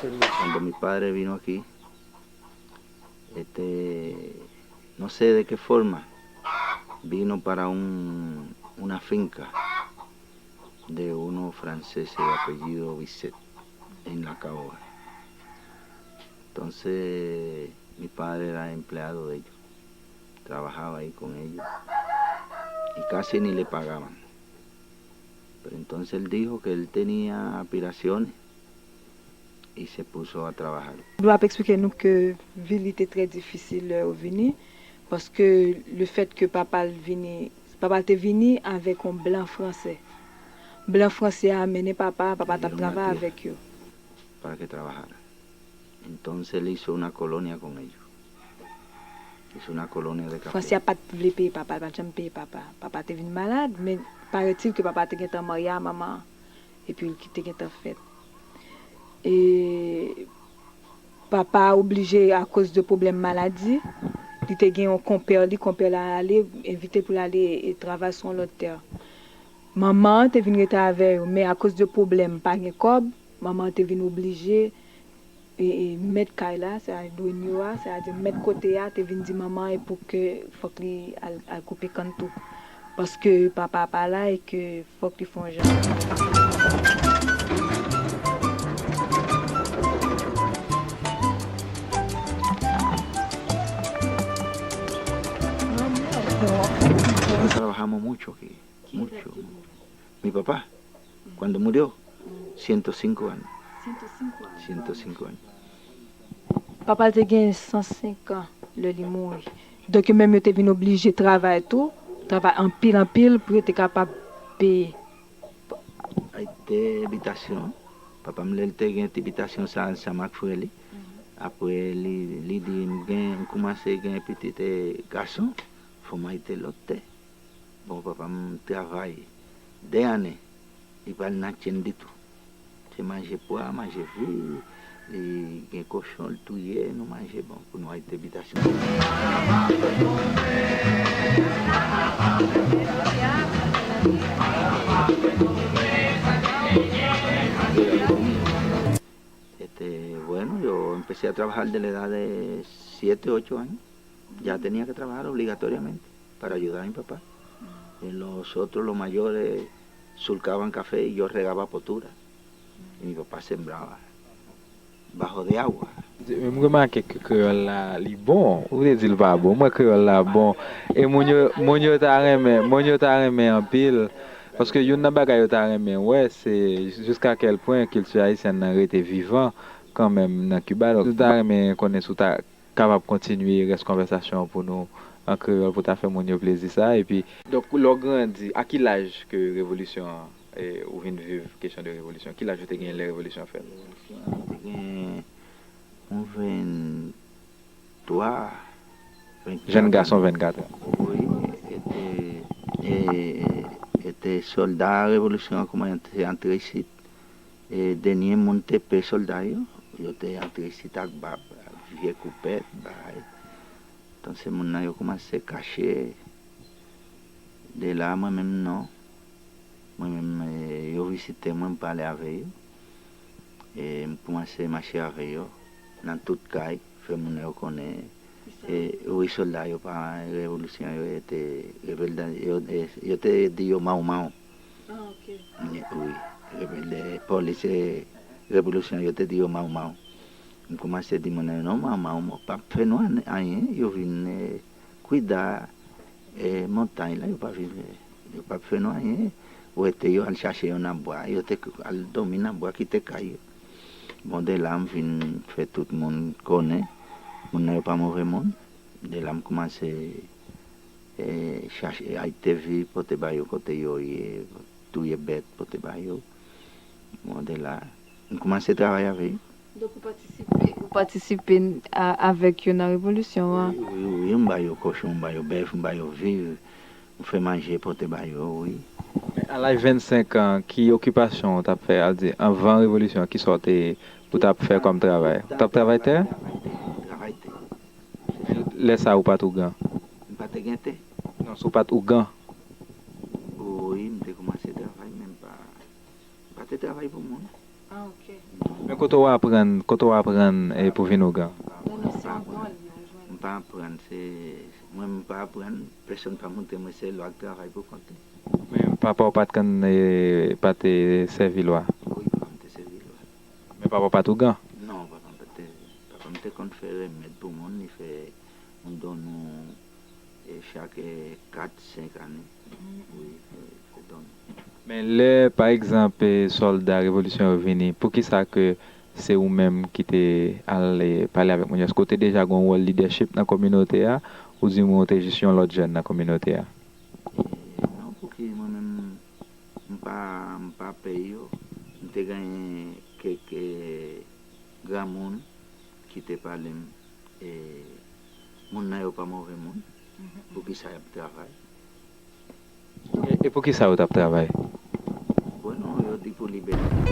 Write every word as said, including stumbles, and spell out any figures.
Cuando mi padre vino aquí, este, no sé de qué forma, vino para un, una finca de unos franceses de apellido Bisset en La Caoba. Entonces, mi padre era empleado de ellos, trabajaba ahí con ellos y casi ni le pagaban. Pero entonces él dijo que él tenía aspiraciones y se puso a trabajar. Bib ap eksplike nou ke vi li te trè difisil lè yo vini, paske le fèt ke papa l vini, papa l te vini avèk yon blan fransè. Blan fransè a mennen papa, papa t ap travay avèk yo. Para que trabajara. Entonces él hizo una colonia con ellos. Hizo una colonia de café. Fransè a pa t vle peye papa, li pa t janm peye papa. Papa te vin malad, men paraît-il ke papa te gentan marye a manman an, epi l te gentan fèt. E papa a oblije, akoz de pwoblèm maladi, li te gen yon konpè li, konpè la ale, envite l pou l ale e travay sou yon lòt tè. Manman an te vin rete avè yo, men akoz de pwoblèm, pa gen kòb, manman an te vin oblije e, e mèt kay la, sètadi dwenyo a, sètadi mèt kote a, te vin di manman e pou ke fòk li al, al koupe kann tou. Paske papa pa la e ke fòk li fè yon jan. Trabajamos mucho aquí, mucho. Mi papá, cuando murió, ciento cinco años. Ciento cinco años. Papa l te gen san senk an lè li mouri. Donk, yo menm yo te vin oblije travay tou, travay anpil, anpil pou yo te kapab peye. Ay te bitasyon. Papa m, lè l te gen ti bitasyon sa ansanm ak frè li, apre li, li di, "M gen, m koumanse gen pitit, eh, gason, fò m ay te lòt tè." Bon, papa m travay de ane, li pa al nan tchenn ditou. Se manje pwa, manje vi, li gen kochon, l touye, nou manje, bon, pou nou al te bitasyon. Este, bueno, yo empecé a trabajar de la edad de siete, ocho años. Ya tenía que trabajar obligatoriamente para ayudar a mi papá. Y los otros, los mayores, surcaban café y yo regaba potura. Y mi papá sembraba bajo de agua. M remake ke kreyòl la, li bon. Ou te di l pa bon. Mwen, kreyòl la bon. E moun yo, moun yo ta renmen, moun yo ta renmen anpil. Paske youn nan bagay yo ta renmen wè, se jiska kèl pwen kilti ayisyèn nan rete vivan kanmenm nan Kiba. Donk, nou ta renmen konnen si w ta kapab kontinye rès konvèsasyon an pou nou an kreyòl pou ta fè moun yo plezi sa. Epi, donk, lè w grandi, a ki laj ke revolisyon an, e, ou vin viv kesyon de revolisyon? Ki laj ou te gen lè revolisyon an fèt? Revolisyon an te gen yon venntwa, vennkat. Jèn gason vennkat an. Wi, e te, e, e te sòlda revolisyon an koumanse antre isit. E dènye moun te pè sòlda yo, yo te antre isit ak bab, ak vye koupèt, bay. Entonces, moun nan yo koumanse kache. De la, mwen menm, non. Mwen menm, eh, yo vizite mwen, m pale avè yo. E m koumanse mache avè yo nan tout kay, fè moun yo konnen. E, wi, sòlda yo pa revolisyon, yo te rebèl, yo, yo te di yo mawmaw. Ah, ok. Wi, rebèl, polis, eh, revolisyon, yo te di yo mawmaw. M koumanse di moun nan, "Non, mawmaw, mwen p ap fè nou an-, anyen." Yo vin, eh, kwida, eh, montay la, yo pa vin, eh, yo p ap fè nou anyen. Ou wete yo al chache yo nan bwa, yo te k-, al dòmi nan bwa, kite kay yo. Bon, de la, m vin fè tout moun konnen moun nan yo pa move moun. De la, m koumanse, eh, chache, achte vi, pote ba yo kote yo ye, touye bèt, pote ba yo. Bon, de la, m koumanse travay avè yo. Donk, ou patisipe, ou patisipe a-, avèk yo nan revolisyon an? Wi, wi, wi, m ba yo kochon, m ba yo bèf, m ba yo viv, m fè manje, pote ba yo, wi. Men a laj vennsenk an, ki okipasyon w t ap fè, al di, anvan revolisyon an, ki sa w te, ou t ap fè kòm travay? Ou t ap travay tè? Travay tè. Lè sa a, ou pa t ougan? M pa te gen tè. Non, si w pa t ougan. Wi, m te koumanse travay, men m pa, m pa te travay pou moun. Ah, ok. Men kote w aprann, kote w aprann e pou vin ougan? Non, non, se ougan li yo jwenn. M pa aprann, se mwen m pa aprann, pèsonn pa montre mwen, se lwa k travay pou kont li. Men papa w pa t konn e, pa te sèvi lwa? Wi, papa m te sèvi lwa. Men papa w pa t ougan? Non, papa m pa te, papa m te konn fè remèd pou moun, li fè moun don nou e chak e, kat, senk ane. Wi, fè, fè don nou. Men lè pa egzanp e, sòlda revolisyon yo vini, poukisa ke se ou menm ki te al e, pale avèk moun yo? Èske w te deja gen yon wòl lidèchip nan kominote a, oubyen ou te jis yon lòt jèn nan kominote a? Non, pouki mwen menm m pa m pa pè yo. M te genyen kèk e, granmoun ki te pale m e, moun nan yo pa move moun. Poukisa y ap travay? E, e poukisa yo t ap travay? Bon, non, yo di pou libète.